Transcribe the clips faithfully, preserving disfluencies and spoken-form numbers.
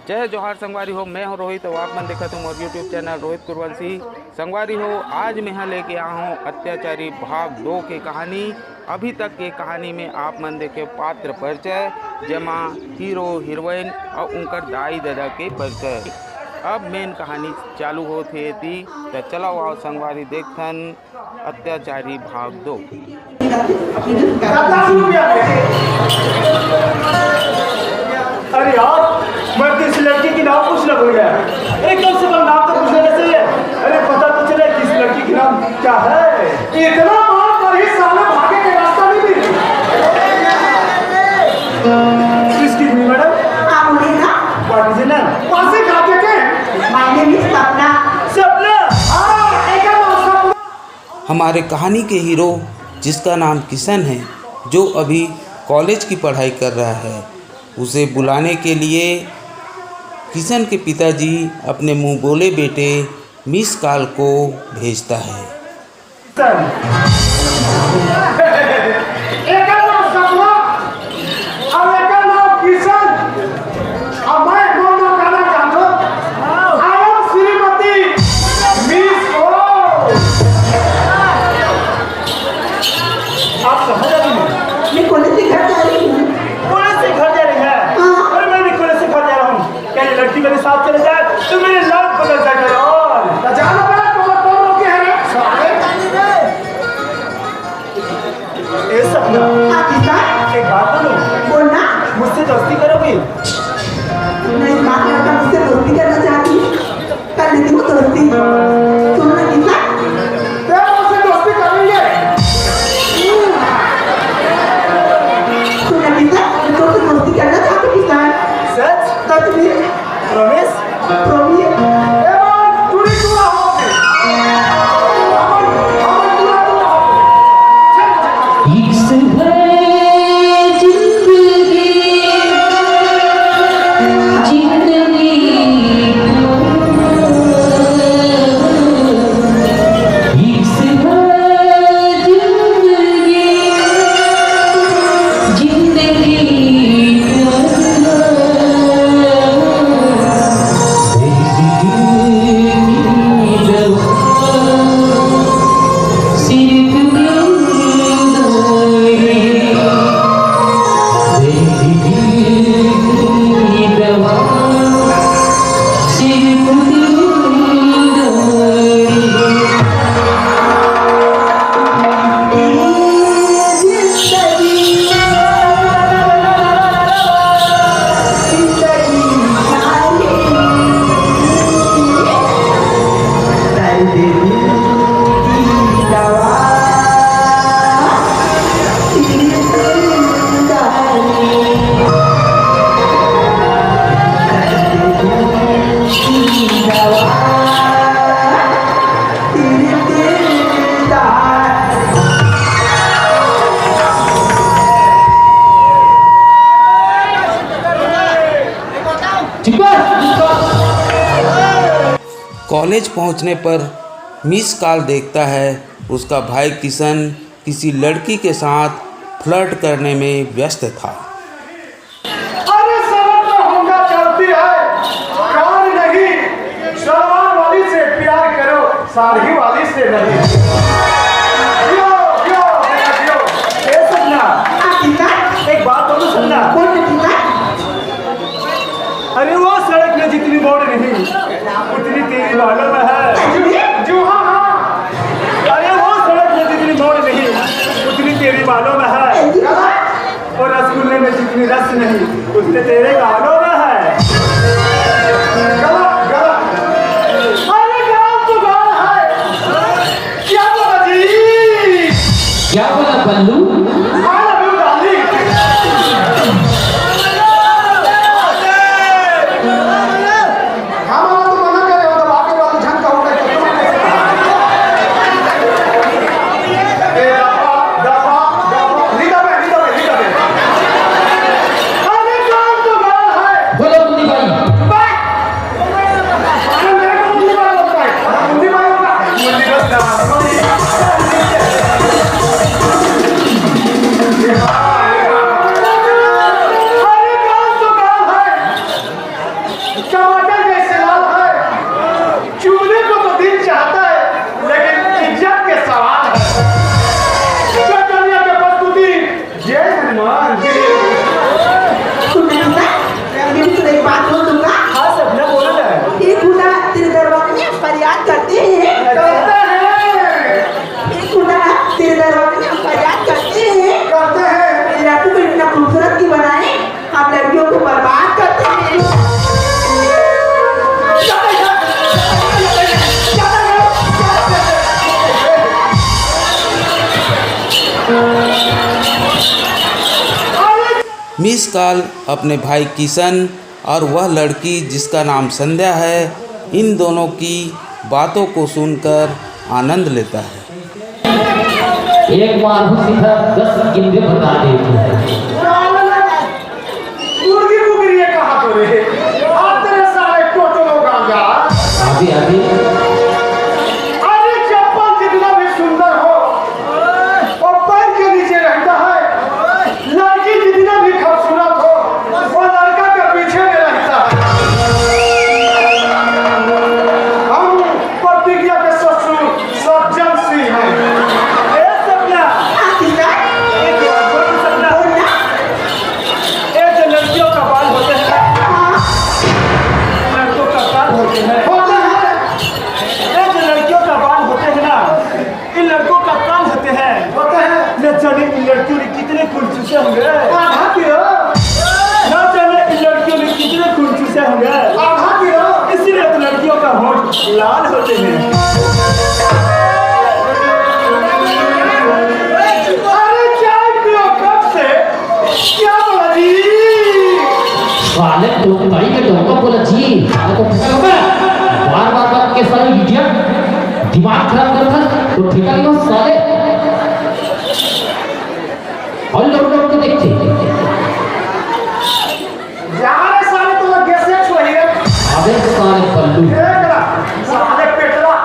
जय जोहार संगवारी हो, मैं हूं रोहित और आप मन देखत हो मोर YouTube चैनल रोहित कुरवंशी। संगवारी हो, आज मैं यहाँ लेके आया हूँ अत्याचारी भाग दो के कहानी। अभी तक के कहानी में आप मन देखे पात्र परिचय, जेमा हीरो हीरोइन और उनकर दाई ददा के परिचय। अब मेन कहानी चालू होत हे एती, त चलो आओ संगवारी देखथन अत्याचारी भाग दो। अरे यार, मैं तो इस लड़की की नाम पूछना भूल गया। अरे, कम से कम नाम तो पूछना चाहिए। अरे, पता तो चले कि इस लड़की की नाम क्या है। इतना मार पर ही साला भागे के रास्ता नहीं मिल। Excuse me, madam. हाँ, बोलिए ना। What is your name? कौन से राज्य के? My name is सपना। सपना? हाँ, एक बार सपना। हमारे कहानी के हीरो, जिसका नाम किशन है, जो अभी कॉलेज की पढ़ाई कर रहा है, उसे बुलाने के लिए किशन के पिताजी अपने मुंह बोले बेटे मिस कॉल को भेजता है। एकर नाम सपना, अब एकर नाम किशन। अब मैं कौन नाम कहना चाहता हूँ? I am श्रीमती मिस ओम। आप कहाँ जा रही हैं? मैं कॉलेज से घर जा रही हूँ। कॉलेज से घर जा रही हैं? हाँ। अरे, मैं भी कॉलेज से घर जा रहा हूँ। क्या ये लड़की मेरे साथ चले जाए तो मेरी लाइफ बदल जाएगा यार। तो जाना पड़ा, तो कौन रोके हैं रे? साले। ए सपना। हाँ, किशन। एक बात बोलूं? बोलना। मुझसे दोस्ती करोगी? मैं इस बात लड़का मुझसे दोस्ती करना चाहती हूँ। कर लेती हूँ दोस्ती। सुन ना किशन। मैं मुझसे दोस्ती करेंगे। सुन ना किशन, मैं तुझसे दोस्ती करना चाहती हूँ किशन। सच? सच में। Promise? Promise? ए बात पूरी पूरा हो गई। हमन, हमन पूरा पूरा हो गई। चल, चल, चल। इश्क भरे जिंदगी, जिंदगी। इश्क भरे जिंदगी, जिंदगी। कॉलेज पहुंचने पर मिस कॉल देखता है, उसका भाई किशन किसी लड़की के साथ फ्लर्ट करने में व्यस्त था। अरे सड़क पर होंडा चलती है, कार नहीं, सलवार वाली से प्यार करो, साड़ी वाली से नहीं। यो, यो, बेटा, यो। ए सपना, हाँ, किशन। एक बात बोलूं सपना? बोल ना किशन। अरे वो सड़क में जितनी मोड़ नहीं, उतनी तेरी मालूम है। जी हाँ, हाँ। अरे वो सड़क में जितनी मोड़ नहीं, उतनी तेरी मालूम है। और रसगुल्ले में जितनी रस नहीं, उतने तेरे गालों में है। गला, गला। अरे गाल तो गाल है। क्या बोला जी? क्या बोला बल्लू? I love you, darling। हमारा तो मना करे हो, तो बाकी वाली झंड का होगा, तो तुम कैसे? ए, दफा, दफा, दफा। नहीं दबे, नहीं दबे, नहीं दबे। अरे, गाल तो गाल है। टमाटर जैसे लाल है। चुगने को तो दिल चाहता है, लेकिन इज्जत के सवाल है। कटनिया के प्रस्तुति, जय हनुमान। सुन ना, मैं भी तुझे एक बात बोल दूंगा। हाँ सपना, बोलो ना। ये खुदा तेरे दरबार में फरियाद करते हैं। करते हैं। ये खुदा तेरे दरबार में फरियाद करते हैं। करते हैं। लड़की को इतना खूबसूरत क्यों बनाए? आप लड़कियों को बर्बाद करते हैं। मिस कॉल अपने भाई किशन और वह लड़की जिसका नाम संध्या है, इन दोनों की बातों को सुनकर आनंद लेता है। एक बार उसी तरह दस किंदे बता देती है। मुर्गी कुकरी ये कहा तो रे। आप तेरे सारे टोटो गांजा। अभी अभी अरे चप्पल जितना भी सुंदर हो, वो पैर के नीचे रहता है। लड़की जितना भी खूबसूरत हो, वो लड़का के पीछे में रहता है। हम प्रतिज्ञा के ससुर सज्जन सिंह हैं। ए सपना, हाँ किशन, एक बात बोल सपना। बोल ना। ए जो लड़कियों का बाल होते हैं ना, हाँ, लड़कों का कान होते हैं। होता है। ए जो लड़कियों का बाल होते हैं ना, इन लड़कों का कान होते हैं। होता है। न जाने इन लड़कियों ने कितने खून चूसे होंगे। आधा किलो, न जाने इन लड़कियों ने कितने खून चूसे होंगे। आधा किलो। इसीलिए तो लड़कियों का होंठ लाल होते हैं। अरे चाय पियो कब से? क्या बोला जी? साले तो भाई के डोंका बोला जी, साले तो ठेका लगा। बार बार बात के साले इडियट, दिमाग खराब कर था तो ठेका नहीं हो साले। और लोग लोग को देखते। जा रे साले, तो लग गया से छुआई रे। अबे साले बल्लू। देख रहा, साले पेटला।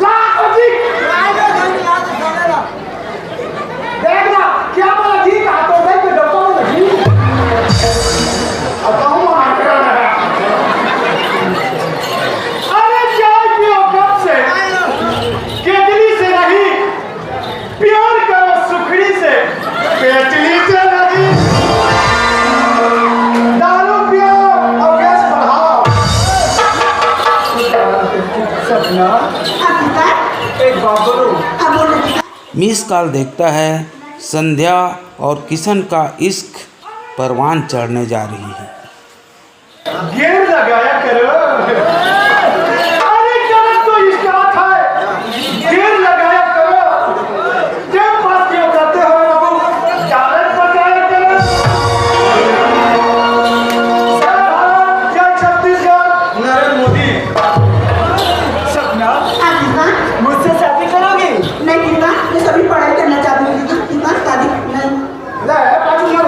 ला, जी। देख रहा, क्या बोला जी? कहा तो देख के डब्बा में लगी। अब कहूँ मना कर रहा है। अरे चाय पियो कब से? केतली से नहीं, प्यार करो सुखड़ी से, पेटली से नहीं। दारू पियो और गैस बढ़ाओ। सपना, हाँ किशन, एक बात बोलूं? हाँ बोल ना किशन। मिस कॉल देखता है, संध्या और किशन का इश्क परवान चढ़ने जा रही है। गेर लगाया करो। अरे गलत तो इसका था। गेर लगाया करो। टाइम पास क्यों करते हो रे बाबू? टैलेंट बचाया करो। सरदार जय छत्तीसगढ़, नरेंद्र मोदी। सपना, हाँ किशन, मुझसे शादी करोगी? नहीं किशन, मैं सभी पढ़ाई करना चाहती हूँ किशन, किशन शादी नहीं। ले, बाजू मार।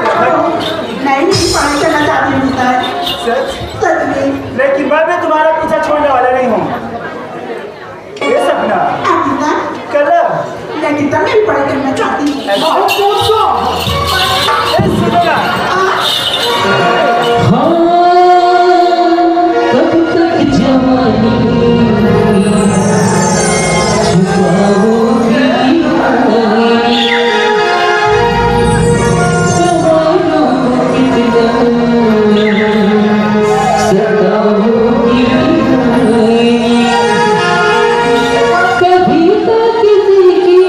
नहीं, नहीं, पढ़ाई करना चाहती हूँ किशन। सच? सच में। लेकिन मैं भी तुम्हारा पीछा छोड़ने वाला नहीं हूँ। ये सपना, हाँ किशन, कलर, नहीं किशन, मैं भी पढ़ाई करना चाहती हूँ। ऐसा पूछो। ए, सुनो ना। हाँ, हाँ, कब तक जवानी छुपाओगी? सवालों को कितना सताओगी? कभी तो किसी की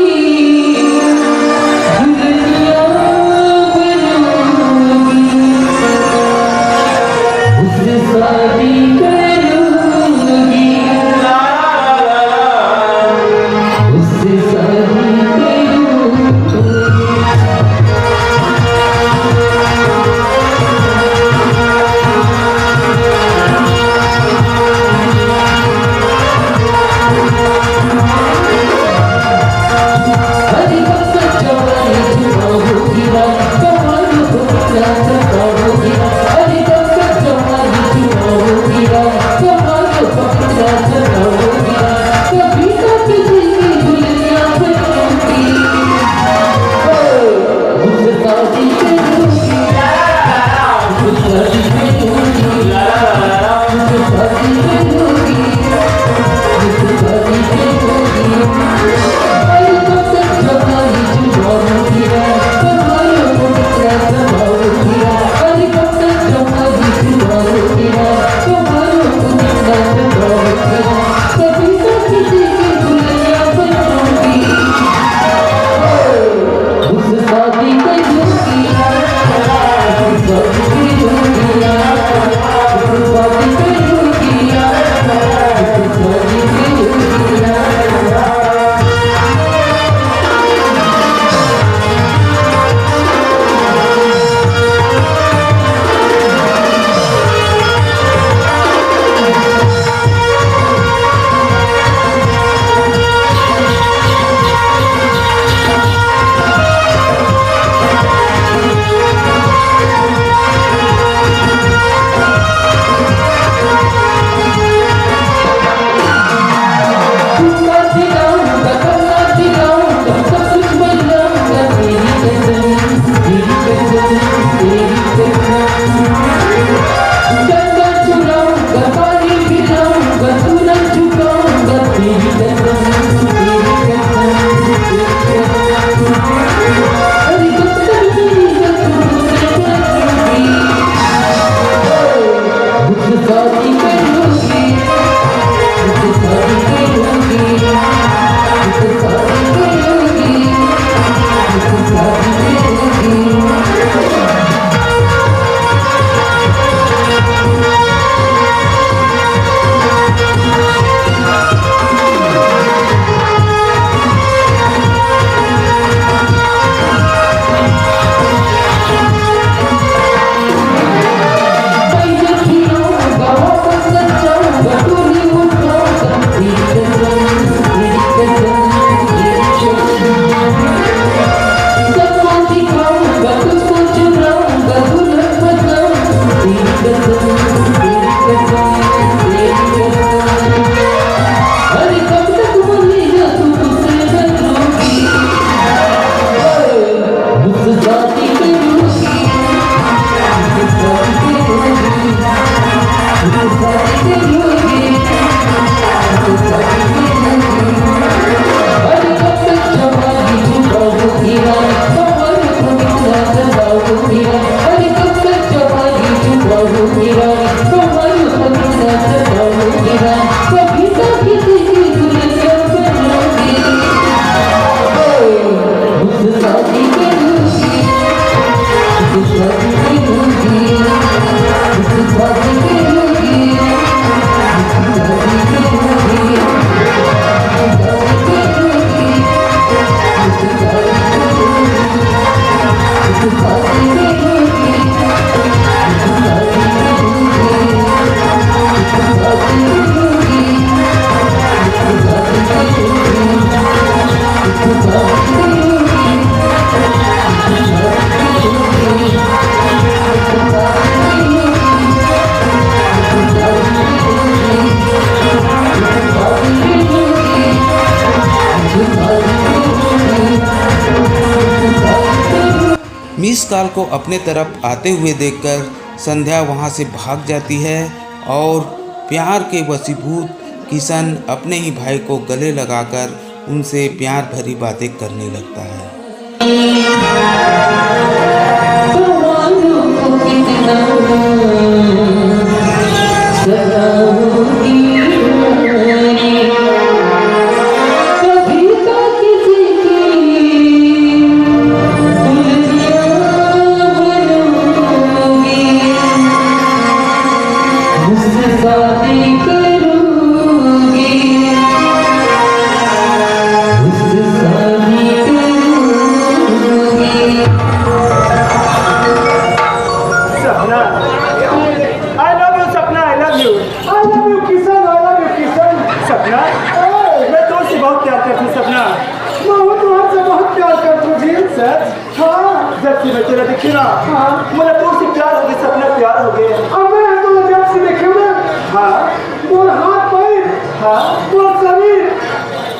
मिस कॉल को अपने तरफ आते हुए देखकर संध्या वहां से भाग जाती है और प्यार के वशीभूत किशन अपने ही भाई को गले लगाकर उनसे प्यार भरी बातें करने लगता है। सपना, I love you Sapna, I love you। I love you Kishan, I love you Kishan. सपना, ओए। मैं तोर से बहुत प्यार करथंव सपना। मैं तुमसे बहुत प्यार करथंव जी। सच? हाँ। जब से मैं तोला देखे ना, हाँ। मोला तोर से प्यार होगे सपना, प्यार होगे। अब मैं तोला जब से देखे ना, हाँ। मोर हाथ पैर, हाँ। मोर शरीर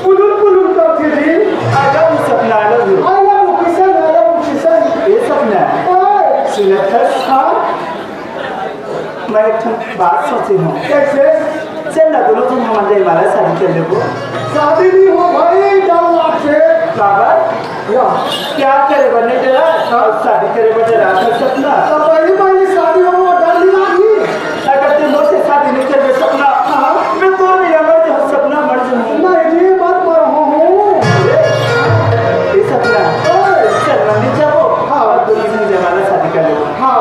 पुलुर पुलुर करथे जी। I love you Sapna, I love you। I love you Kishan, I love you Kishan. ए सपना। ओए। सुनत हस? हाँ। मैं एक ठन बात सोचे हंव। कइसे? चल ना, दूनों झन हमन जयमाला शादी कर लेबो। शादी नइ हो भाई, डर लागथे। काबर? या। प्यार करे बर नइ डरय, हाँ। अउ शादी करे बर डरथे सपना। त पहिली पहिली शादी हो, डर नइ लागही? अगर तैं मोर से शादी नइ करबे सपना, हाँ। मैं तोर बिना मर जाहूं सपना, मर जाहूं। नहीं जी, मत मरहूं। ए सपना, ओए। चल मंदिर जाबो, हाँ। अउ दूनों झन जयमाला शादी कर लेबो। हाँ।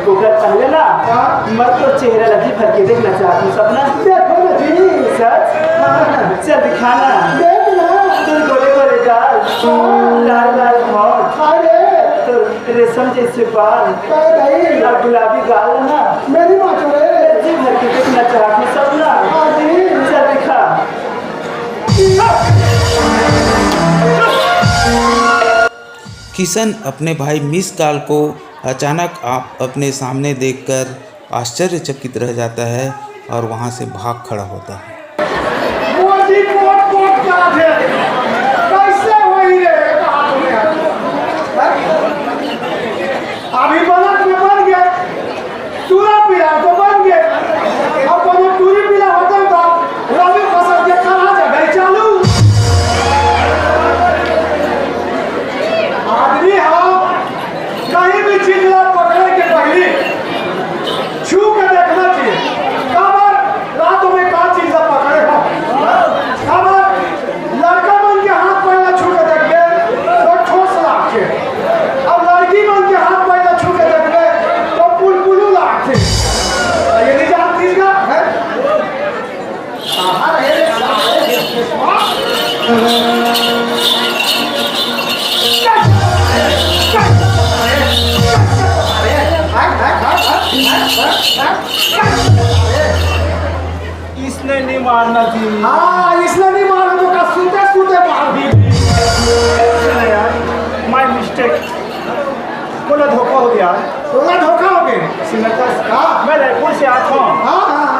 ओकर पहले ना, हाँ। मैं तोर चेहरा ला जी भर के देखना चाहत हंव सपना। देखो ना जी। सच? हाँ। चल दिखा ना। देख ना। तोर गोरे गोरे गाल, हाँ। लाल लाल होंठ, अरे। तोर रेशम जइसे बाल, अरे भाई। अउ गुलाबी गाल ना। मेरी माँ चोरे। जी भर के देखना चाहत हंव सपना। हाँ जी। चल दिखा। किशन अपने भाई मिस कॉल को अचानक आप अपने सामने देखकर आश्चर्यचकित रह जाता है और वहाँ से भाग खड़ा होता है। मोर जी कोट कोट करत हे। कइसे होही रे? अभी बनत में बन गे, टूरा पीला तो बन गे। अब कोनो टूरी पीला होता तो रवि फसल के तरह जगह चालू। आदमी हा कहीं भी चीज ला पकड़े के पहली छू के देखना चाहिए। काबर रात में का चीज ला पकड़े हो? काबर लड़का मन के हाथ पैर ला छू के देखबे तो ठोस लागथे, अब लड़की मन के हाथ पैर ला छू के देखबे तो पुलपुलू लागथे। ये नहीं जानती का है? इसने नहीं मारना जी। हाँ, इसने नहीं मारना तो का सूते सूते मार दी। सुन यार, my mistake। मोला धोखा हो गया। तोला धोखा हो गया? सुनत हस? हाँ। मैं रायपुर से आत हंव। हाँ, हाँ।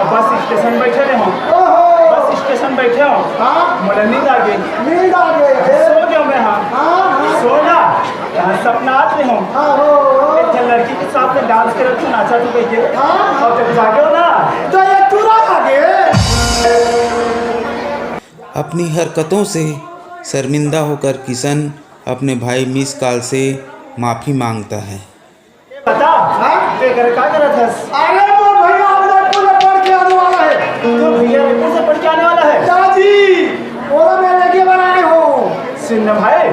अब बस स्टेशन बैठे रहे हंव। ओहो। बस स्टेशन बैठे हंव। हाँ। मोला नींद आ गई। नींद आ गई है। सो गया मैं, हाँ। हाँ, हाँ। सोना। यहाँ सपना आत रहे हंव। हाँ, हो, हो। एक ठन लड़की के साथ में डांस करत हंव, नाचत हंव कहिके। हाँ, हाँ। अब जब जागे हंव ना, तो ये चुरा आ गए। अपनी हरकतों से शर्मिंदा होकर किशन अपने भाई मिस कॉल से माफ़ी मांगता है। बता, हाँ? करे, का करत हस? अरे, मोर भैया आज रायपुर से पढ़ के आने वाला है। तो भैया रायपुर से पढ़ के आने वाला है? दादी, ओला मैं लेके बर आए हूँ। सुन ना भाई,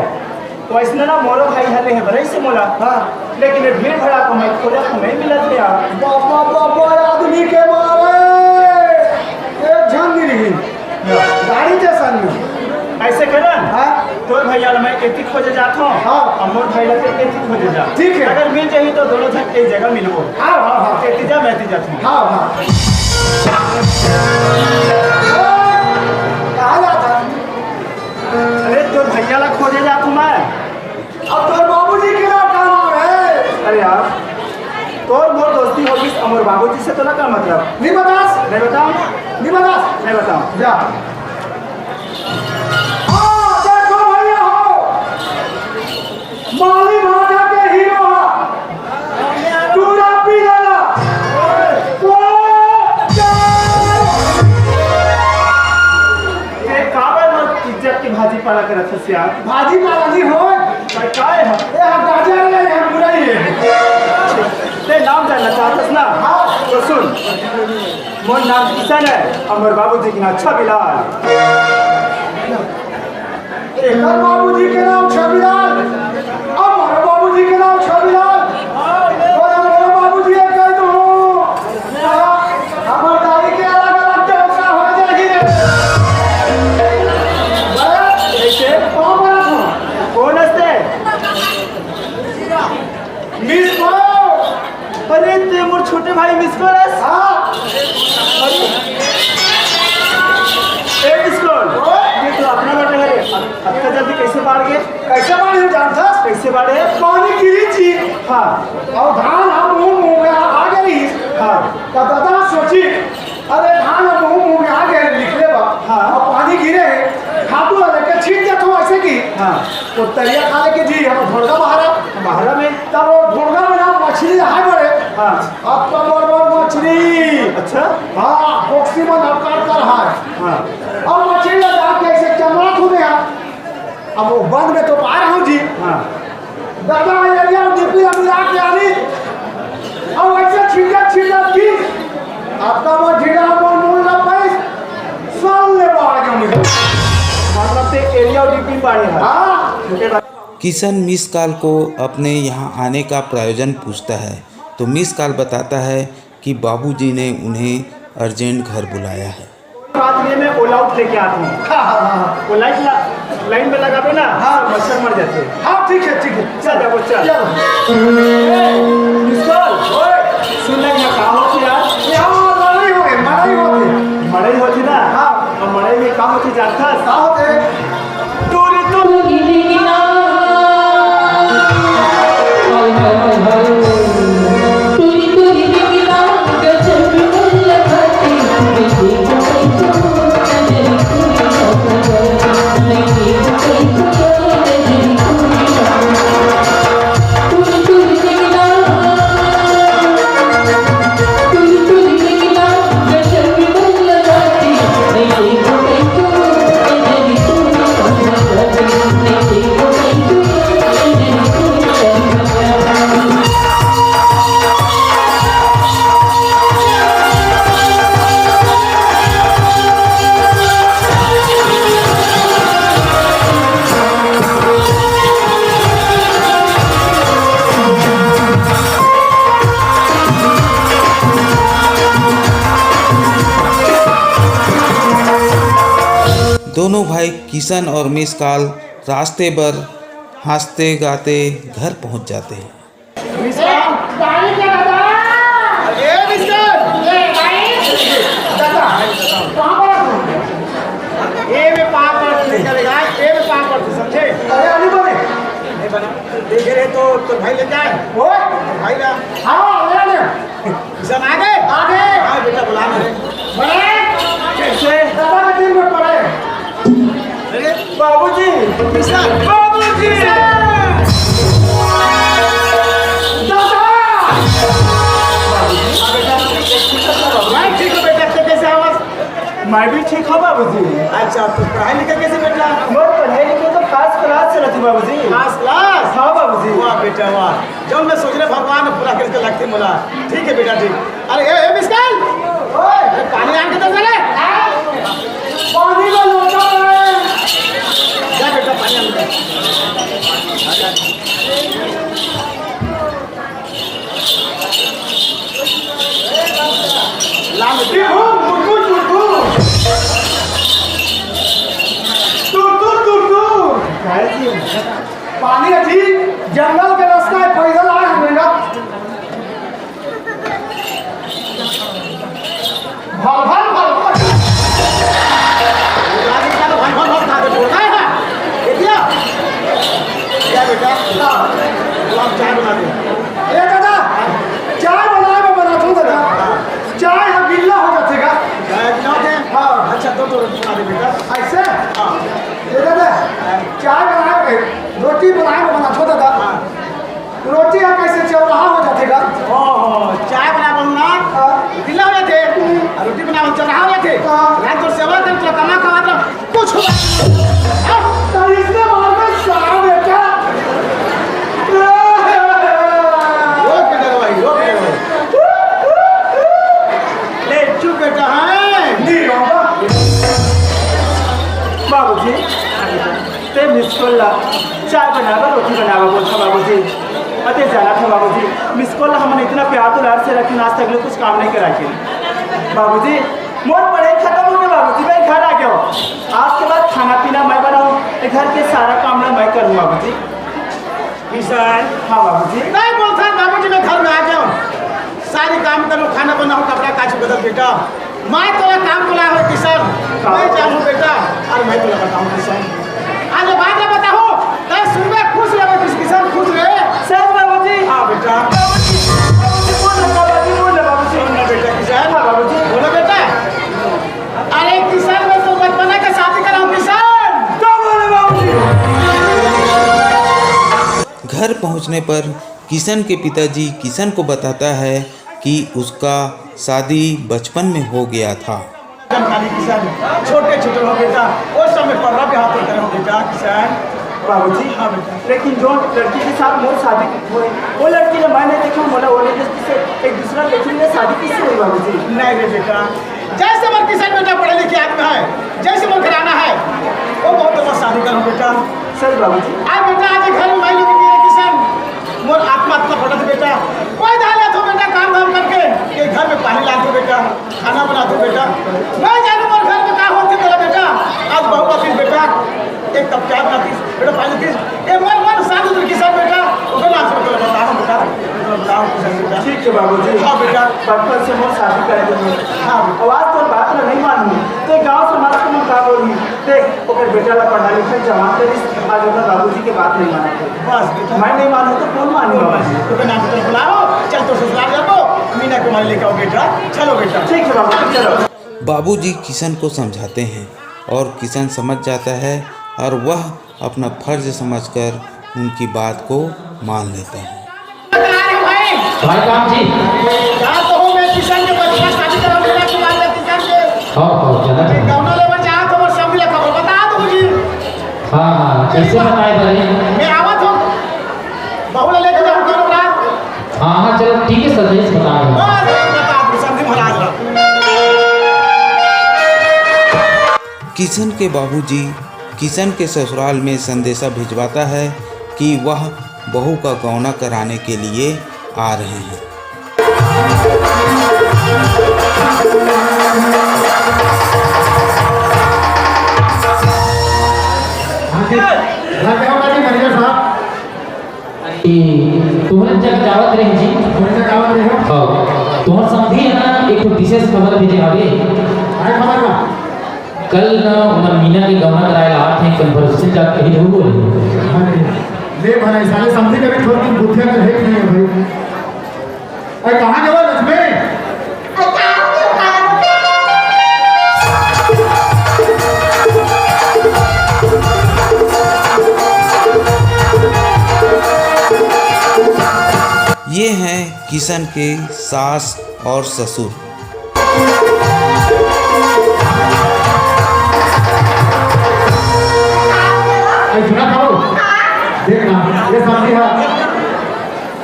वैसने ना मोरो भाई हर रहे बरई से मोला। हाँ। लेकिन ये भीड़ भड़ाका में खोजा तो नहीं मिलत हे यार। बाबा, बाबा, आदमी के मारे एक झन नहीं रही। गाड़ी जैसन में। ऐसे करन? हाँ। तोर भैया ला मैं एती खोजे जात हूँ। हाँ। और मोर भाई ला तें एती खोजे जा। ठीक है। अगर मिल जाही तो दोनों झन एक जगह मिलबो। हाँ, हाँ, हाँ। एती जा, मैं एती जात हूँ। हाँ, हाँ। कहाँ जात हस? अरे, तोर भैया ला खोजे जात हूँ मैं। अब तोर बाबूजी के नाम का नाम है? अरे यार, तोर मोर दोस्ती हो गई, अमर बाबूजी से तोला का मतलब? नहीं बतास? नहीं बताऊं? नहीं बतास? नहीं बताऊं। जा। हाँ, देखो भैया हो, माली भाटा के हीरो हा, टूरा पीला ला। वो ये काबर मत इज्जत के भाजी पाला करत हस यार? भाजी पाला नहीं होय। भाई, काय है? ए, हम गाजर है, हम बुराई है। तें नाम जानना चाहत हस ना? हाँ। तो सुन, मोर नाम किशन है, हमर बाबूजी के नाम छबिलाल। एकर बाबूजी के नाम छबिलाल, हमर बाबूजी के नाम छबिलाल। बोला, बोला, बाबूजी, ये कह दो। हमर दाई के अलग-अलग व्यवसाय हो जाही रे। कैसे? पाँव परत हूँ। कौन हस तें? मिस कॉल। अरे, तें मोर छोटे भाई मिस कॉल हस? हाँ। अरे, ए मिस कॉल। ओए। ये तो अपना बेटा है रे। अत-, अतका जल्दी कैसे बाढ़ गे? कैसे बाढ़े हो जानत हस? कैसे बाढ़े? पानी गिरी जी। हाँ। अउ धान ह मुँह, मुँह में आ, आ गे रहिस। हाँ। त ददा सोचिस, अरे धान ह मुँह, मुँह में आ गे, निकले बा। हाँ। अउ पानी गिरे हे, खातू ला लेके छींट देथों ऐसे कि। हाँ। वो तरिया खा लेके जी, हम ढोड़गा बहारा। बहारा में? तब वो ढोड़गा में ना मछली हाय बड़े। हाँ। अतका बड़ बड़ मछली। अच्छा। हाँ, बोक्सी में लटका कर हाय। हाँ। अब मछली ला जाके ऐसे चमड़ा खुदे हा। अब वो बंद में तो पा रहा हूँ जी। हाँ। दादा, ये लिया, डीपी ला मिला के आनी। अब ऐसे छिटक छिटक की। आपका वो झीड़ा, वो मूल ना पाइस। साल ले बाहर के मुझे। मतलब ते एरिया और डीपी पानी है। हाँ। किशन मिस कॉल को अपने यहाँ आने का प्रयोजन पूछता है, तो मिस कॉल बताता है कि बाबूजी ने उन्हें अर्जेंट घर बुलाया है। रात में मैं ऑल आउट लेके आता हूँ। हाँ, हाँ, हाँ। वो लाइट ला-, लाइन में लगाबे ना, हाँ। मच्छर मर जाते हैं। हाँ, ठीक है, ठीक है। चल, जाओ, चल। चल। ए, मिस कॉल। ओए, सुन ना, यहाँ का होत हे यार? यहाँ लड़ाई हो गई, मड़ई होत हे। मड़ई होत हे ना? हाँ। अब मड़ई में का होत हे जानत हस? का होत हे? टूरी टूरी गिला। हाय, हाय, हाय, हाय। टूरी टूरी गिला, गजब बल्ला खाती, देखी जाए तो नजर की नजर, देखी जाए तो नजर की नजर। टूरी टूरी गिला। दोनों भाई किशन और मिस कॉल रास्ते भर हंसते गाते घर पहुंच जाते हैं। मिस्टर? गाड़ी के दादा। ए, मिस्टर? ए, गाड़ी? दादा, कहाँ पर हो? ए में पाँव पड़ते चलेगा, ए में पाँव पड़ते, समझे? अरे, अली बोले। ए, बना, देखे रहे तो, तो भाई ले जाए। वो? भाई ला। हाँ, ले ले। किशन आ गए? आ गए। हाँ, बेटा, बुला मेरे। बड़े? कैसे? दादा के दिल में पड़े। अरे, बाबूजी। किशन। बाबूजी। दादा। मैं ठीक हूँ बेटा, तो कैसे आवाज? मैं भी ठीक हूँ बाबूजी। अच्छा, तो पढ़ाई लिखाई कैसे बेटा? मोर पढ़ाई लिखाई तो फर्स्ट क्लास चलत हे बाबूजी। First class। हाँ बाबूजी। वाह बेटा वाह, जौन मैं सोच रहे भगवान ने पूरा करके लगते मोला। ठीक है बेटा ठीक। अरे ए, ए मिस्काल, ओए, अरे पानी आन के दे साले। पानी का लोटा है। जा बेटा पानी आन के दे। लाल ये हो, मुटु, मुटु। टुटु, टुटु। पानी अभी जंगल के रास्ता है, पैदल आए हैं बेटा। भल, भल, भल, भल। गाड़ी का तो भल, भल, भल खा के छोड़ना है ना। ये क्या? क्या बेटा? हाँ। तो आप चाय बना दो। ए दादा, चाय बनाए में बना दो दादा। चाय ह गिल्ला हो जाथे का? चाय गिल्ला हो जाथे? हाँ। अच्छा, दो, दो रोटी बना दे बेटा। ऐसे? हाँ। ए दादा, चाय बनाए में, रोटी बनाए में बना दो दादा। हाँ। रोटी ह कइसे चौराहा हो जाथे गा? ओहो, चाय बनाबो ना, हाँ। गिल्ला हो जाथे, हम्म। अउ रोटी बनाबो चौराहा हो जाथे। हाँ। रात भर सेवा कर, तो कमा खवा दो, कुछ हुआ। हाँ। तो इसने मार में सारा बेटा। रोक के डरवाई, रोक के डरवाई। ले, चुप बेटा, हाँ। नहीं, बाबा। बाबूजी। ते मिस कॉल ला, चाय बनावा, रोटी बनावा बोलथा बाबूजी। अते जाना था बाबूजी, मिस कॉल ला हमन इतना प्यार दुलार से रखे, आज तक ले कुछ काम नहीं करा के। बाबूजी, मोर पढ़ाई खत्म हो गया बाबूजी, मैं घर आ गया हूँ। आज के बाद खाना पीना मैं बनाऊँ, ये घर के सारा काम ना मैं करूँ बाबूजी। किशन। हाँ बाबूजी। नहीं बोलता बाबूजी, मैं घर में आ गया हूँ, सारी काम करूँ, खाना बनाऊँ, कपड़ा काच बदल बेटा। मैं तोला काम बुलाए हों किशन, मैं जानहूँ बेटा, अउ मैं तोला बताहूँ किशन। आज बात ला बताहूँ, तैं सुनबे, खुश रहे किस-, किशन, खुश रहे। सर बाबूजी। हाँ बेटा। बाबूजी, बाबूजी, बोल ना बाबूजी, बोल ना बाबूजी। सुन ना बेटा किशन। हाँ बाबूजी। बोलो बेटा। अरे किशन, मैं तो बचपना के शादी कराऊँ किशन। क्या बोले बाबूजी? घर पहुंचने पर किशन के पिताजी किशन को बताता है कि उसका शादी बचपन में हो गया था। जानकारी किशन, छोटे छोटे हो बेटा, उस समय पर रब हाथ करे हो बेटा किशन। बाबूजी, हाँ बेटा। लेकिन जो लड़की के साथ मोर शादी हुई, वो लड़की ने मैं नहीं देखा, मोला वो लड़की से एक दूसरा लड़की ने शादी किससे हुई बाबूजी? नहीं रे बेटा, जैसे मोर किशन बेटा पढ़े लिखे आदमी है, जैसे मोर घराना है, वो बहुत तो शादी करो बेटा। सर बाबूजी। आ बेटा, आज घर में माई लोग नहीं है किशन, मोर आत्मा इतना फटत बेटा, कोई धाले तो बेटा काम धाम करके ये घर में पानी लाते बेटा, खाना बनाते बेटा, मैं जानू मोर घर में का होते तेरा बेटा। आज बहू आती बेटा, एक कप चाय बनाती बेटा, पानी पीस, ए, मन, मन शांत होकर किसान बेटा, ओकर नाम से मतलब बताओ बेटा, मतलब बताओ किसान बेटा। ठीक है बाबूजी। हाँ बेटा। बचपन से मोर शादी करे के है। हाँ बेटा। अब आज तोर बात ला नहीं मानू, तो गांव समाज के मन का बोली? देख, ओकर बेटा ला पढ़ा लिखा जवान करिस, आज ओकर बाबूजी के बात नहीं मानत हे। बस बेटा। मैं नहीं मानू तो कौन मानू कौन बाबूजी? मानू? ओकर नाम से बुलाओ, चल तो ससुराल जाबो, मीना कुमारी लेके आओ बेटा, चलो बेटा। ठीक है बाबूजी, चलो। बाबूजी किशन को समझाते हैं और किशन समझ जाता है और वह अपना फर्ज समझकर उनकी बात को मान लेता है। भाई काम जी। कहा तो हूँ मैं किशन के बचपन शादी करा मेरा कुमार में किशन के। हाँ, हाँ, चला मैं था। गौना लेबर चाहत हूँ, सब मिला खबर बता दो मुझे। हाँ, हाँ, कैसे बताए भाई? मैं आवत हूँ। बहू ला लेके जाऊँ कौन रात? हाँ, हाँ, चलो ठीक है, संदेश बता रहे हैं। बस, बता दो, समधी महाराज ला। किशन के बाबूजी किशन के ससुराल में संदेशा भिजवाता है कि वह बहू का गौना कराने के लिए आ रहे हैं। हाँ जी, घर पे हो ना जी, मैनेजर साहब? कि तुहर जग जावत रहे जी। तुहर जग जावत रहे हो? हाँ। तुहर समधी है ना, एक ठो विशेष खबर भेजे हवे। काय खबर बा? कल ना उमन मीना के गौना कराए ला आत हे, कल भरोसे जाके कही रहू बोले। अरे, ले भला, साले समधी कभी थोड़ी बुद्धिया कर है कि नहीं है भाई? अरे, कहाँ गवा लक्ष्मी? ये हैं किशन के सास और ससुर। अरे सुना था वो? देख ना, ये समझी हा,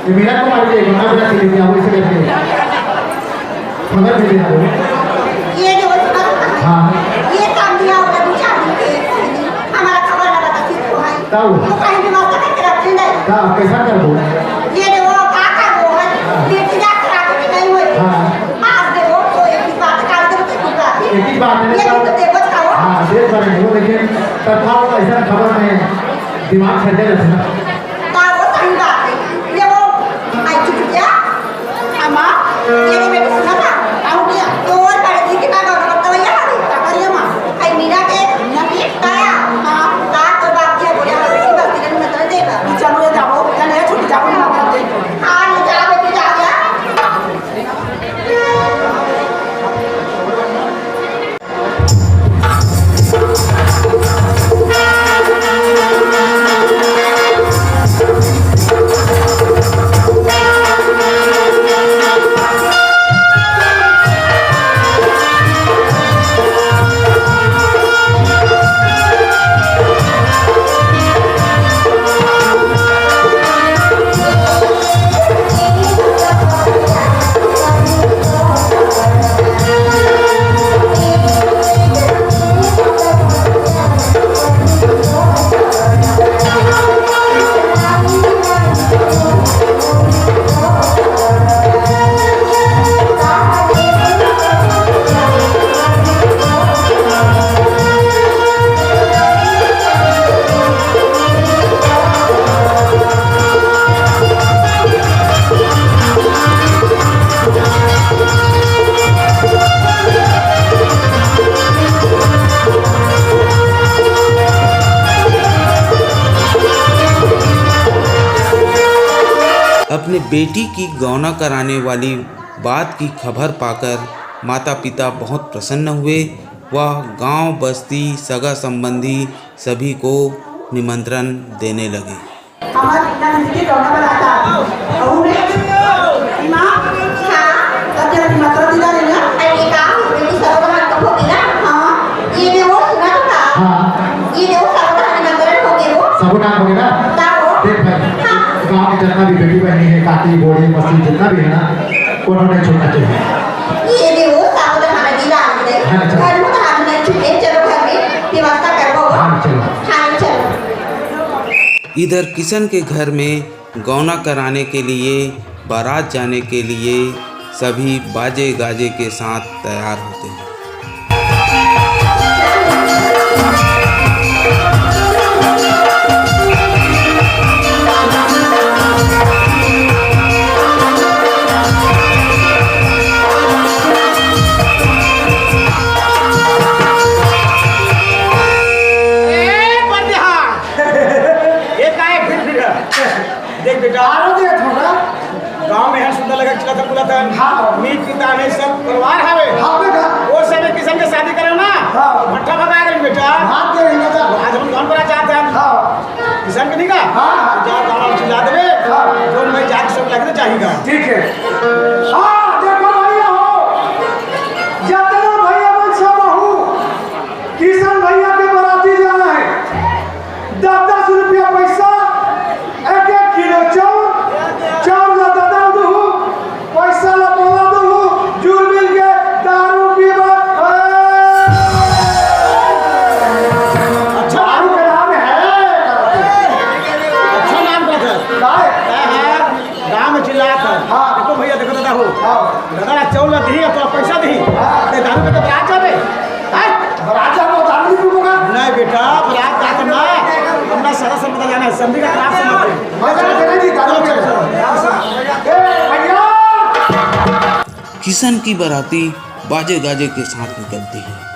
ये मीना कुमारी के गाना बजा के लेके आओ, इसे करके। खबर भेजे ना वो। ये जो बस, हाँ। ये काम दिया होगा दो चार दिन के, हमारा खबर ना बता, ठीक हो भाई। ताऊ। तो कहीं भी मौका करके रख दे। का, कैसा कर दो? ये जो वो का कर दो, हाँ। बेटी जा करा के नहीं हुई। हाँ। मार दे वो, तो एक ही बात कर दे, तो एक ही बात है। ये भी तो देखो, खाओ। हाँ, देख पा रहे हो, लेकिन तत्काल ऐसा खबर में दिमाग खर्चा रहता है। का वो सही बात है। ये वो, आई चुप गया। अम्मा, ये नहीं बेटी सुना था? का हो गया? तो और बड़े जी के ना गौर करता हुआ यहाँ आ गई। का करिए माँ? आई मीना के, मीना के? काया? हाँ। का तो बाप जी बोले, हाँ, बेटी बस दिन में तो देगा। चलो, ये जाओ, चल, ये छुट्टी जाओ, ना कर दे। हाँ, ये जाओ, बेटी, जाओ, जाओ। अपने बेटी की गौना कराने वाली बात की खबर पाकर माता-पिता बहुत प्रसन्न हुए। वह गांव, बस्ती, सगा संबंधी सभी को निमंत्रण देने लगे। हमार नंद के गौना बनाता। बहू ने, माँ, हाँ। तब जब निमंत्रण दिला रही है। अरे, का हो गई? सब लोग हमको हो गई ना? हाँ। ये भी वो सुना था। हाँ। ये भी वो सब लोग हमारे नंबर हो गए वो। सब नाम हो गए ना? का हो? देख भाई, हाँ। गाँव में जितना भी बेटी बहनी है, काकी, बूढ़ी, मसी, जितना भी है ना, उन्होंने छोड़ना चाहिए। ये भी वो सब लोग हमारे दिला रही है। हाँ, अच्छा। घर में तो हम नहीं छुपे, चलो घर में व्यवस्था कर वो। हाँ, चलो। हाँ, चलो। इधर किशन के घर में गौना कराने के लिए, बारात जाने के लिए सभी बाजे गाजे के साथ तैयार होते हैं। ए, परदेहा! ये काहे फिर फिर है? देख बेटा, आरो दे थोड़ा। गाँव में है सुंदर लगा, चिल्लाता बुलाता है। हाँ। मीत पिता ने सब परिवार हवे। हाँ बेटा। वो सब एक किस्म के शादी करे ना। हाँ। भट्ठा भगा रही बेटा। भाग गए ना था। आज हम कौन बड़ा चाहते हैं? हाँ। किशन के नहीं का? हाँ। जा गाँव में चिल्ला देवे। हाँ। जो मैं जाके सब लगने चाहिएगा। ठीक है। हाँ, देखो भैया हो, जितना भैया बन सब हो, किशन भैया के बराती जाना है। दस दस रुपया पैसा, एक एक किलो चाउर, चाउर ला ददा दहू, पैसा ला बोला दहू, जुड़ मिल के दारू पीबा। अच्छा। दारू के नाम है। अच्छा नाम का था। काय? काय है? गाँव में चिल्लात है। हाँ। देखो भैया, देखो दादा हो। हाँ। दादा ला चाउर ला दी, तो पैसा दी। हाँ। ते दारू पे तो बरात जाबे। हैं? बरात जाबो, दारू नहीं पीबो का? नहीं बेटा, बरात जात ना। हमरा सारा संपदा जाना है, समझी का? खराब समझ है। मैं तो कहना जी, दारू चलो, चलो, चलो। ए, भैया! किशन की बराती बाजे गाजे के साथ निकलती है।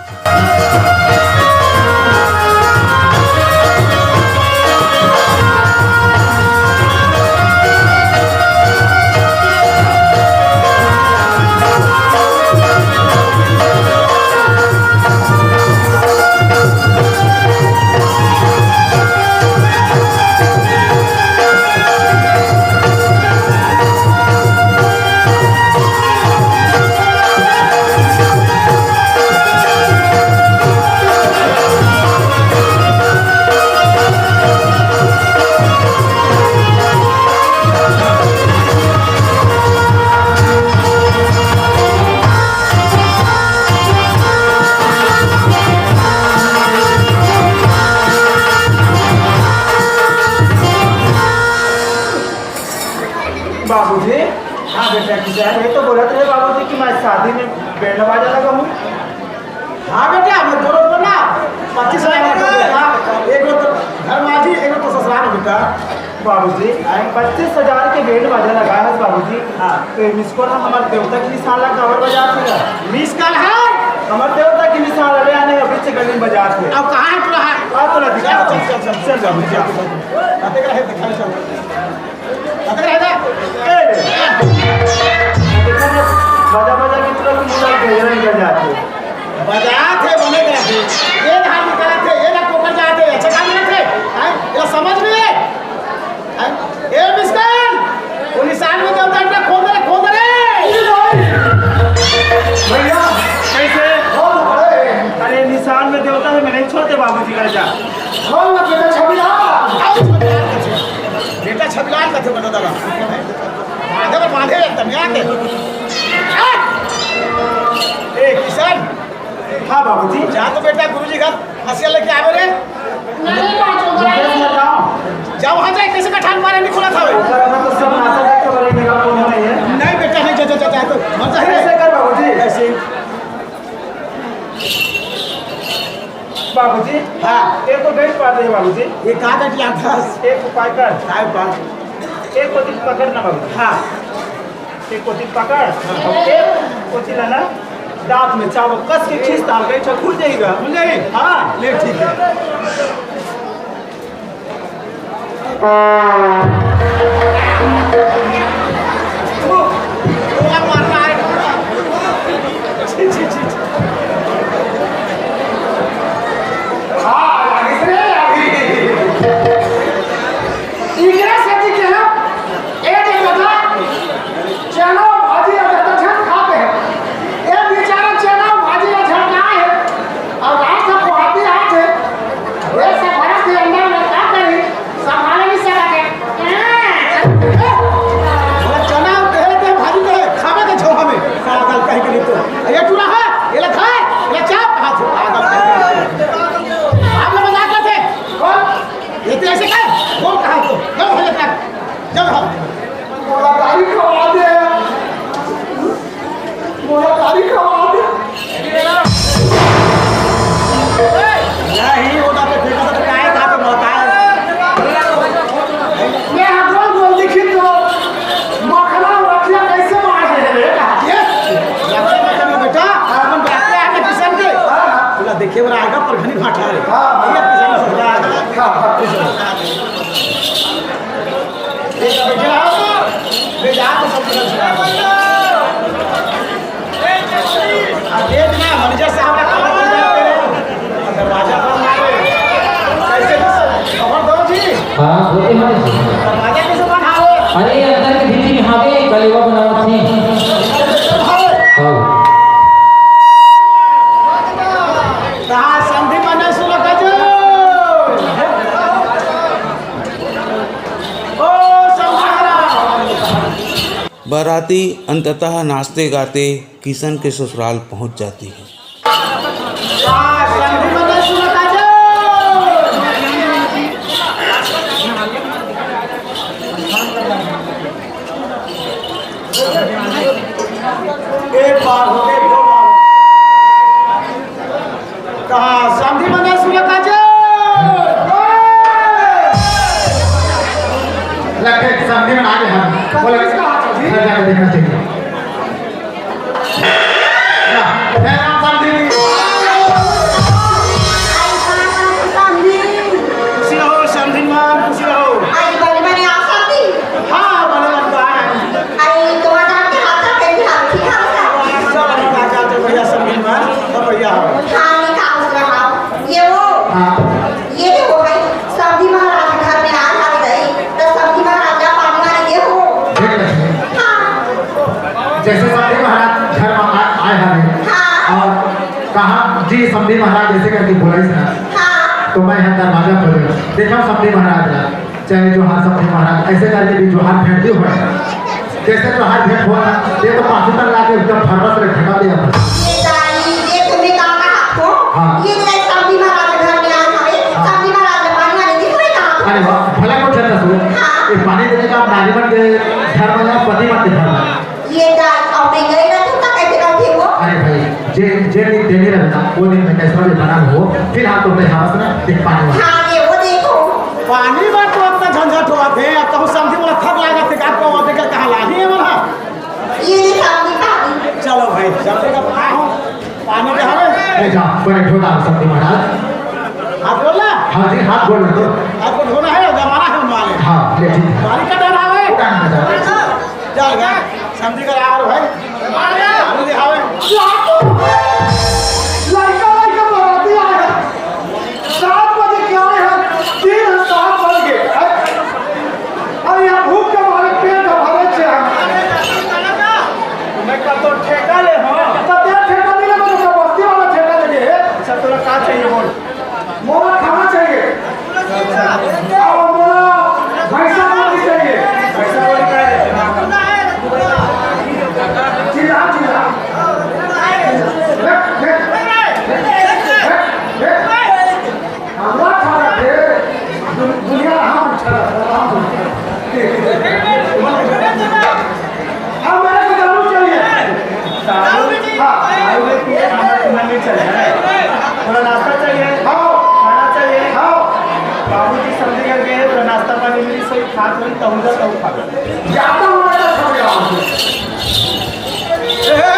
ये तो बोलत रहे बाबूजी कि मैं शादी में बैंड बाजा लगाहूँ। हाँ बेटा, मैं दोनों को ना पच्चीस हजार रुपये देता, एक तो घर माझी, एक तो ससुराल बेटा। बाबूजी, पच्चीस हजार के बैंड बाजा लगाए हस बाबूजी। हाँ। तो ये मिस कॉल हमारे देवता के निशान ला काबर बजात हे? मिस कॉल है? हमारे देवता के निशान ला ले आने अभी से गली में बजात हे। अब कहाँ है तोला? आ, तोला दिखा। चल, चल, चल, चल, चल, बाबूजी, चल। आते का है, दिखा, चल। आते का है ना? ए, देखो ना, बजा, बजा के तुरंत मुंह डाल के निकल जाते। बजात हे, बने करत हे। ये ना हाथ निकालत हे, ये ना कोकर जात हे, अच्छा काम करत हे। हैं? ये समझ में? हैं? ए मिस्टर, वो निशान में देवता है, खोल दे रे, खोल दे रे। भैया, कैसे? खोल दे। अरे, निशान में देवता है, मैं नहीं छोड़ते बाबूजी का जा। खोल ना बेटा, छबिला। आओ, छबिला कथे। बेटा, छबिला कथे, बता दवा। बांधे, बांधे, एकदम, यहाँ के। ए, किशन, हाँ बाबूजी। जा तो बेटा गुरुजी घर हंसिया लेके आवे रे। नहीं पाचो मुकेश घर जाओ। जा वहाँ जाए, कैसे कठान मारे निकला था वे। सर, मैं तो सब नाचा देख के बोले, मेरा फोन नहीं है। नहीं बेटा, नहीं, जा, जा, जा, जा, तो मत जा रे। कैसे कर बाबूजी? ऐसे। बाबूजी। हाँ। एक को बेच पा दे बाबूजी। ये कहाँ का किया था? एक उपाय कर। काय उपाय? एक को दिल पकड़ ना बाबूजी। हाँ। एक कोची पकड़, एक कोची ला ना, दांत में चाबो कस के खींच डाल, गई छो खुल जाएगा। खुल जाएगी? हाँ। ले, ठीक है। हाँ, लागिस रे, लागिस। इकरा सेती के ना, ए दे बता, चना भाजी ला जतन झन खाते हैं। ए बेचारा चना भाजी ला झन खाए है। और रात से कोहाटी आत है। ये सब भरत के अंदर में का करी? संभाले नहीं सकत है। वो चना कहे ते भाजी कहे, खावे के झोहा में। पागल कहीं के नहीं तो। ये टूरा है, ये ला खाए, ये ला चाप, हाथ पागल कहीं के नहीं तो। आप लोग मजाक करते हैं। कौन? ये तो ऐसे कर, बोल कहाँ तो? जाओ भैया, जाओ, जाओ। मोला गाड़ी खवा दे, मोला गाड़ी खवा दे। नहीं, वो तो फेंका था, तो काय था, तो मोला काय? मैं हाँ गोल गोल दिखी तो मखना रखिया कैसे मार दे रे? ये? रखिया मखना बेटा, अपन बात है, किसान के। हाँ, हाँ। बोला, देखिए, वो आएगा, पर घनी भाटा रे। हाँ, हाँ। ये किसान ससुरा है। हाँ, हाँ। ये सब बैठे रहो, मैं जा तो सब कुछ सुना दूँ। अब देख ना, मैनेजर साहब ने खबर कर दिया तेरे। दरवाजा बंद मारे। कैसे खबर दो जी? हाँ, होते हैं जी। दरवाजा कैसे बंद हावे? अरे, अंदर के भीतरी में हावे, कलेवा बनावत थे। हाँ। कहाँ समधी मने सुनो कजू? ओ समधी महाराज। बाराती अंततः नाचते गाते किशन के ससुराल पहुंच जाती है। एक बार हो गए, दो बार। कहाँ समधी मन सुनत आचे? लगे समधी मन आगे हम। बोले, घर जाके देखना चाहिए। ना, जय राम समधी। खुशी रहो, समधी मन, खुशी रहो। हाँ, बने मन तो आए। सब अच्छा, अच्छा, बढ़िया समधी मन, सब बढ़िया हो। हाँ। ये देखो भाई, समधी महाराज घर में आ जावे गई, तो समधी महाराज का पानी वानी दे हो। देख लक्ष्मी, हाँ। जैसे समधी महाराज घर में आ-, आए हवे, हाँ। और कहा, "जी, समधी महाराज," ऐसे करके बोला इसने। हाँ। तो मैं यहाँ दरवाजा खोल, देखा समधी महाराज ला, चाहे जोहार समधी महाराज, ऐसे करके भी जोहार भेंट दी हो। जैसे जोहार भेंट हुआ ना, ये तो पाछू तक लाके एकदम फर्रस रे घटा दिया था। ये दाई, ये तुम्हें कहाँ का हाथ को? हाँ। ये तो एक समधी महाराज के घर में आए हवे, हाँ। समधी महाराज ने पानी वानी दी थोड़ी कहा। अरे वाह, भला कुछ है तो सुन। हाँ। ये पानी देने का नारी मन के घर में या पति मन के घर में? ये वो दिन में कैसे भी बना हो, फिलहाल तो मैं हवस ना देख पानी। हाँ, ये वो देखो। पानी बर तो अतना झंझट होवत हे, अब कहूँ समधी मोला थक लागत हे, का कहूँ, देख कहाँ लाही हे मोला। ये देखो, अभी पानी। चलो भाई, चल देख अब आए हो, पानी के हवे। ले जा, बने ठोदा समधी महाराज। हाथ धो ला। हाँ जी, हाथ धो ला तो। हाथ को धोना है, जमाना है उनवाले। हाँ, ले ठीक है। बारी का डर आवे। उड़ान का डर। चल गया, समधी का यार भाई। अरे, अरे, अरे। लड़का, लड़का बराती आए हैं। सात बजे के आए हैं, तीन सात बज गए। अरे, यहाँ भूख के मारे पेट भरे छे हम। मैं कल तो ठेका ले, हाँ। तो तेरा ठेका नहीं लगा, तो बस्ती वाला ठेका लगे है। अच्छा, तोरा का चाहिए बोल? मोला खाना चाहिए। और मोला भैंसा बोली चाहिए। भैंसा बोली का है? चिल्ला, चिल्ला। हमरा खाना थे, दुनिया हम अच्छा, हम अब मेरे को दारू चाहिए। दारू? हाँ। दारू में पिए, खाना पीना नहीं चाहिए। थोड़ा नाश्ता चाहिए? हाँ। खाना चाहिए? हाँ। बाबूजी समधी घर गए, थोड़ा नाश्ता पानी मिली, सही खा, थोड़ी तहुजा तहु खा। ज्यादा होना था, समझ रहा हूँ। ए!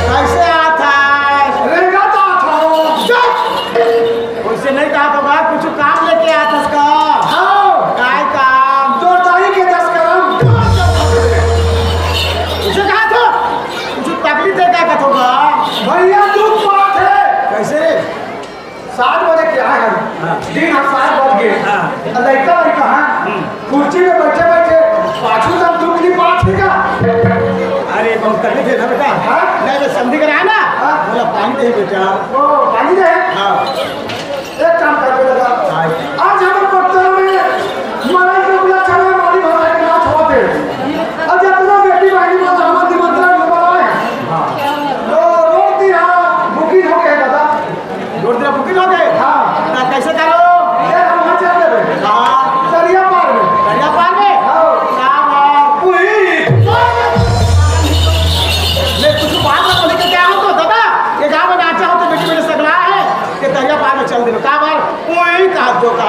कैसे आता है? रेंगा तो आता हूँ। चुप! वैसे नहीं कहा तो बा, कुछ काम लेके आत हस का? हाँ। काय काम? तोर दाई के दस कलम। उसे कहा तो? कुछ तकलीफ है क्या कथो का? भैया, दुख बात है। कैसे? सात बजे के आए हम। हाँ। दिन हम सात बज गए। हाँ। अब लड़का, लड़का, हाँ। हम्म। कुर्सी में बैठे बैठे पाछू तक दुख नहीं पात है का? अरे, बहुत तकलीफ है ना बेटा। हाँ? नहीं, तो समधी कर आया ना? हाँ। बोला, "पानी दे बेटा।" ओ, पानी दे? हाँ। एक काम कर बेटा। हाँ। आज हमारे पत्थर में मड़ई के उपलक्ष्य में मारी भरा के नाच होते। आज अपना बेटी बहनी को दामाद निमंत्रण में बुलाए। हाँ। तो रोड दिया, बुकिंग हो गया दादा। रोड दिया, बुकिंग हो गए? हाँ। तो कैसे करो? ये हम वहाँ चल देबे। हाँ। दरिया पार में। दरिया पार में? हाँ। का बात? उही। मैं कुछ बात ना बोले के क्या हो तो दादा, ये गाँव में नाचा हो तो बेटी मेरे सगला है, ये दरिया पार में चल देबे। का बात? उही कहा तो का।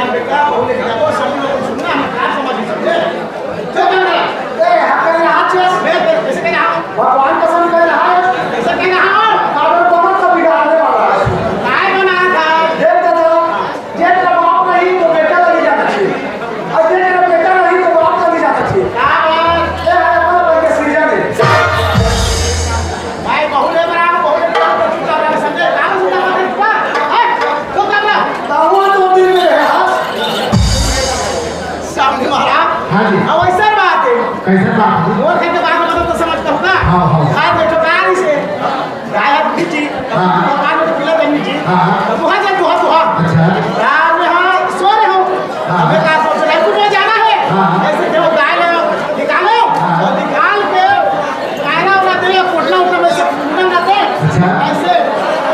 जान बेटा, बहुत लेके जाबो, सब लोग सुनना, हम का समझ नहीं सकते। चल, चल, चल। ए, हाथ में हाथ चल। बे, बे, कैसे कहना हो? भगवान कसम कर रहा है। कैसे कहना हो? कानून कौन सा बिगाड़ने वाला है? काय बना था? देख दादा, जेठ का बाप नहीं तो बेटा नहीं जाना चाहिए, और जेठ का बेटा नहीं तो बाप ऐसा बात है। मोर घर के बात मतलब तो समझ कहूँ ना। हाँ, हाँ। घर में ठोकारी से गायब भी जी, हाँ। भगवान में खुले बनी जी। हाँ। तो वहाँ जाए दुहा, दुहा। अच्छा। रात में हाँ, सो रहे हो। हाँ। हमें कहा सोच रहे, कुछ में जाना है। हाँ। ऐसे जो गाय लो, निकालो। हाँ। और निकाल के गायना उठा दे, कोटला उठा में से कुंडल ना दे। अच्छा। ऐसे,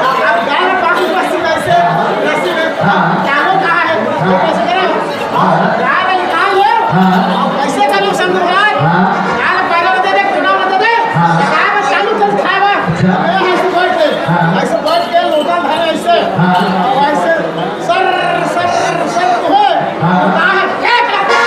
अब गाय में पाँच रुपये सी ऐसे, रस्सी में हाँ। डालो कहा है, हाँ। ऐसे करो। हाँ। गाय में निकाल लो। हाँ। और ऐसे करो संत महाराज। हाँ। गाय में पैदा होते थे, कुंडल होते थे। हाँ। गाय में चालू कर खाए बा। अच्छा। ऐसे बैठ के, हाँ। ऐसे बैठ के लोटा धरे ऐसे। हाँ। और ऐसे सर, सर, सर हुए। हाँ। बाहर फेंक लगा।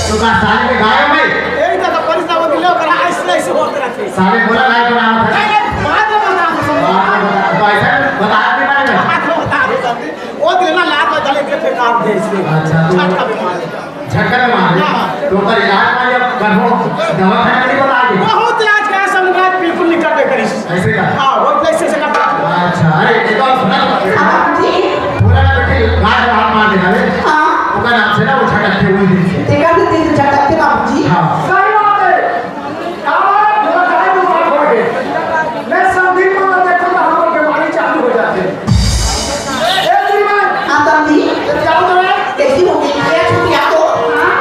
तो का साले के गाय में? यही तो परिश्रम होती ले, ओकरा ऐसे, ऐसे होत रहते। साले बोला गाय बनावत है। नहीं, नहीं, बाद में बता दो। बाद में बता, तो ऐसा बता के मारे ना। बाद में बता दो सब। वो दिन ना लात में धरे के फेंका दे इसलिए। अच्छा, तो झटका भी मारे। झटका भी मारे। हाँ। तो ओकर इलाज मारे, अब करबो, दवाखाना नहीं बता दे। बहुत इलाज करा, सब इलाज बिल्कुल नहीं करबे करिस। ऐसे का? हाँ, वो ऐसे, ऐसे करता। अच्छा, अरे, एक और सुना तो। हाँ, जी। बोला ना बेटी, गाय में हाथ मार देना रे। हाँ। ओकर नाम से ना वो झटकते हुए दिन से। देखा तो दिन झटकते बाबूजी। हाँ। सही बात है। काला घोड़ा गाय को मार छोड़ के। मैं संदीप को ना देखूं तो हम लोग बीमारी चालू हो जाते हैं। ए, श्रीमान। हाँ, बाबूजी। ये क्या हो रहा है? कैसी हो गई? क्या छुट्टी आ तो? हाँ।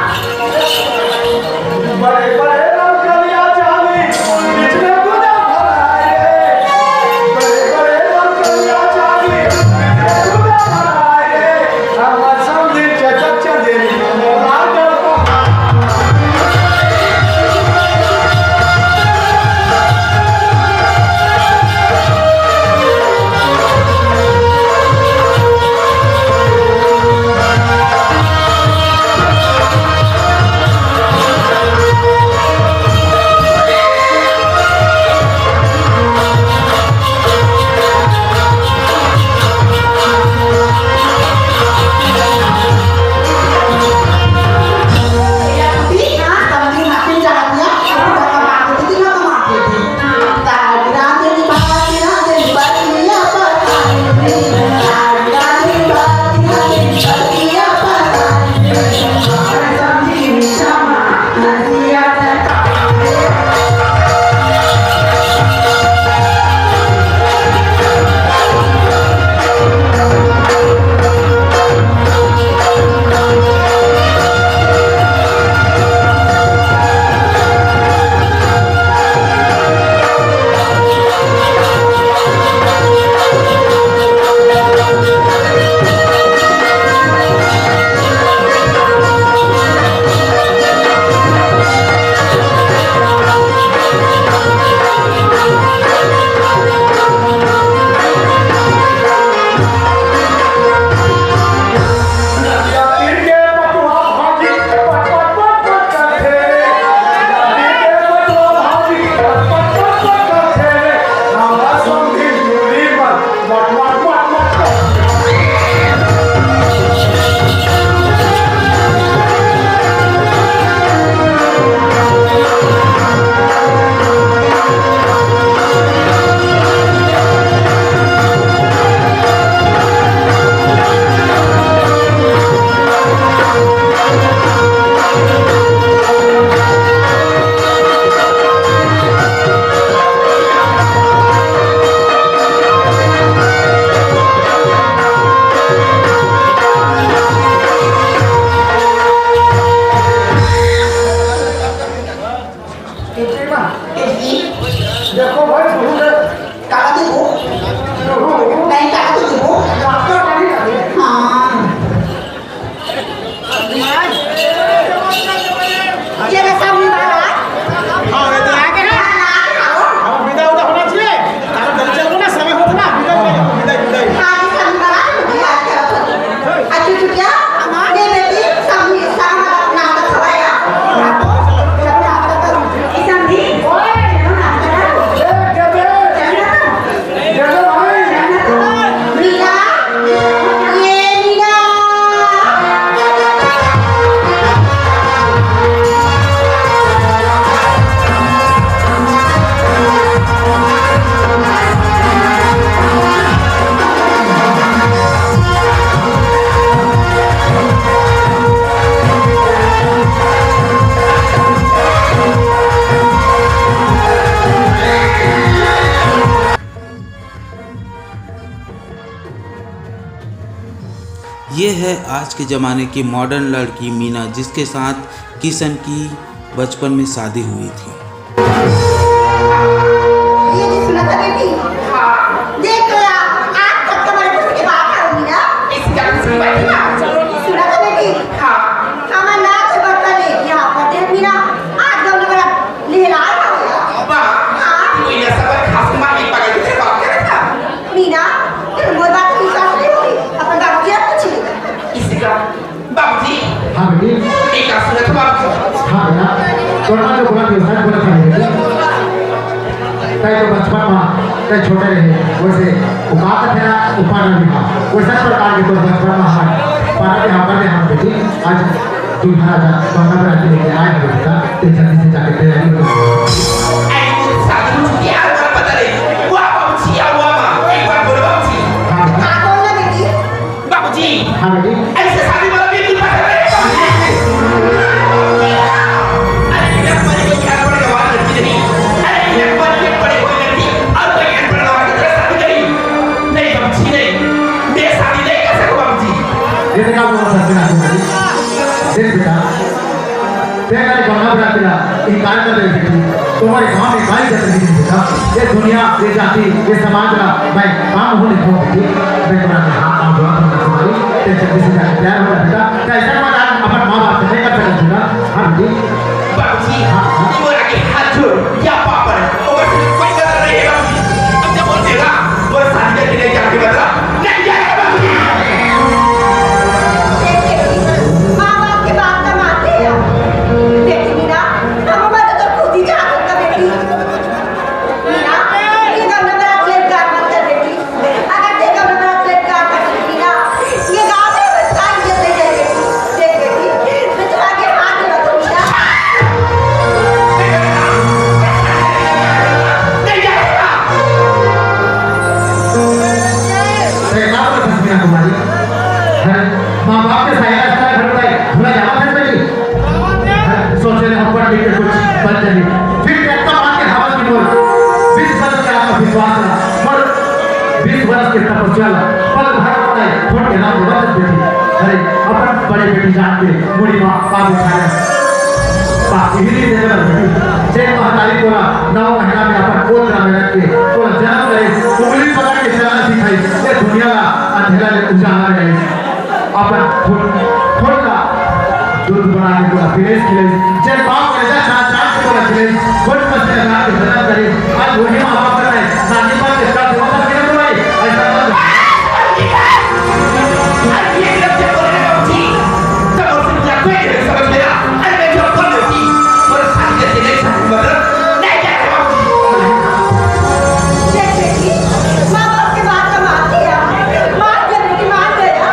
बड़े, बड़े लोग कभी ये है आज के जमाने की मॉडर्न लड़की मीना, जिसके साथ किशन की बचपन में शादी हुई थी। ये जी सुना था बेटी? देख तो यार, आज तक तुम्हारे कुछ की बात है मीना। इस गांव से बैठी ना। सुना था बेटी? हाँ। हमारा नाच बर्तन ले यहाँ पर देख मीना, आज गौना बड़ा लेला है। अब्बा, तू ये सब खास मार के पकड़ के बात कर रहा था। मीना, तेरे मोर बात पे विश्वास नहीं होगी, अपन बाबूजी से पूछी। इसी का बाबूजी, हाँ बेटी। एक का सुना था बाबूजी। हाँ बेटा, तोर माँ जो बोला थी, सच बोला था बेटी। तय तो बचपन में, तय छोटे रहे, वैसे उपात थे ना, उपाना भी हाँ। वैसा प्रकार के तो बचपन में हमारे पाना भी हाँ, पर भी हाँ बेटी। आज तुम्हारा जा, बंगा बराती लेके आए हो बेटा, ते जल्दी से जाके तैयारी करो। ऐ, साधु जी, क्या हुआ पता नहीं। वाह बाबूजी, क्या हुआ माँ? एक बार बोलो बाबूजी। हाँ बेटा। हाँ, बोल ना बेटी। बाबूजी, हाँ बेटी। ऐसे शादी वाला बिल्कुल पसंद नहीं। अरे, बिना पढ़े कोई घर पर गवार लड़की नहीं। अरे, बिना पढ़े कोई लड़की और कोई अनपढ़ गवार की तरह शादी करी। नहीं बाबूजी, नहीं। मैं शादी नहीं कर सकूँ बाबूजी। ये देखा वो सच में आपको बोली। देख बेटा, तेरे गंगा बराती ला इनकार कर दे बेटी। तुम्हारे गांव में गाली जब नहीं बेटा, ये दुनिया, ये जाति, ये समाज का मैं काम होने को बेटी। मैं तुम्हारा हाथ ना बुआ तुम्हारा तुम्हारी, तेरे जल्दी से जाके तैयार हो बेटा। कैसे मजाक अपन माँ बाप से नहीं कर सकते बेटा। हाँ बेटी। बाबूजी, तुम्हारा के हाथ जोड़, या पापड़, और कोई गलत नहीं है बाबूजी। अब जब बोल देगा, वो शादी करके नहीं जाके बदला, नहीं जाएगा बाबूजी। माँ बाप के बात ना मानते हैं। बेटी मीना, हम हमारे तो खुद ही जा सकता बेटी। मीना, ये गंगा बरात लेट गार मत कर बेटी। अगर ते गंगा बरात लेट गार कर मीना, ये गाँव में बस काट देते जाएंगे। देख बेटी, मैं तुम्हारे हाथ में रखूँ मीना। अरे का बोलत हस मीना कुमारी? हैं? माँ बाप के सहारा इस तरह घर उठाए, भूला जावा था बेटी? हैं? सोचे ले हम पढ़ लिख के कुछ बन जाए, फिर देखता मान के हवा की बोल। बीस बरस के आत्मविश्वास ला, मोर बीस बरस के तपस्या ला, पल भर उठाए, छोड़ के नाम देवा था बेटी। अरे अपन बड़े बेटी जान के मुड़ी माँ का बिठाया। बाकी ही नहीं देना बेटी। जे महतारी तोला नौ महीना में अपन कोख में रख के तोला जन्म करे, उंगली पकड़ के चलना सिखाई, ये दुनिया ला अंधेरा ले उजाला ले आई। अपन फूल, फूल का दूध बना के तोला पिलेस खिलेस, जे बाप करे जा चार चार के तोला खिलेस, फूल पसीना बना के जन्म करे। आज वही माँ बाप का है, नानी बाप के साथ वो तक गिरा तो भाई, ऐसा मत देख बेटी, माँ बाप के बात का मान लिया, मान गया बेटी, मान गया।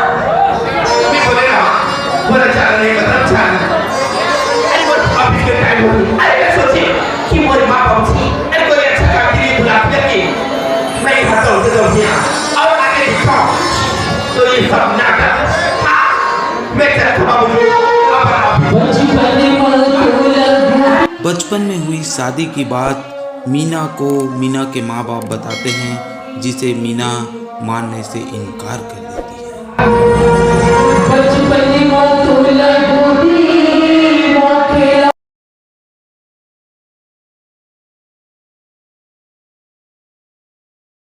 अरे मैं सोचे कि मोर माँ बाबूजी अरे कोई अच्छा काम के लिए बुला करके मैं खाता हूँ तो गया। और आगे देखो तो ये सब नाटक। हाँ, मैं चलता हूँ बाबूजी। अब आप बचपन में हुई शादी की बात मीना को मीना के माँ बाप बताते हैं, जिसे मीना मानने से इनकार कर देती है।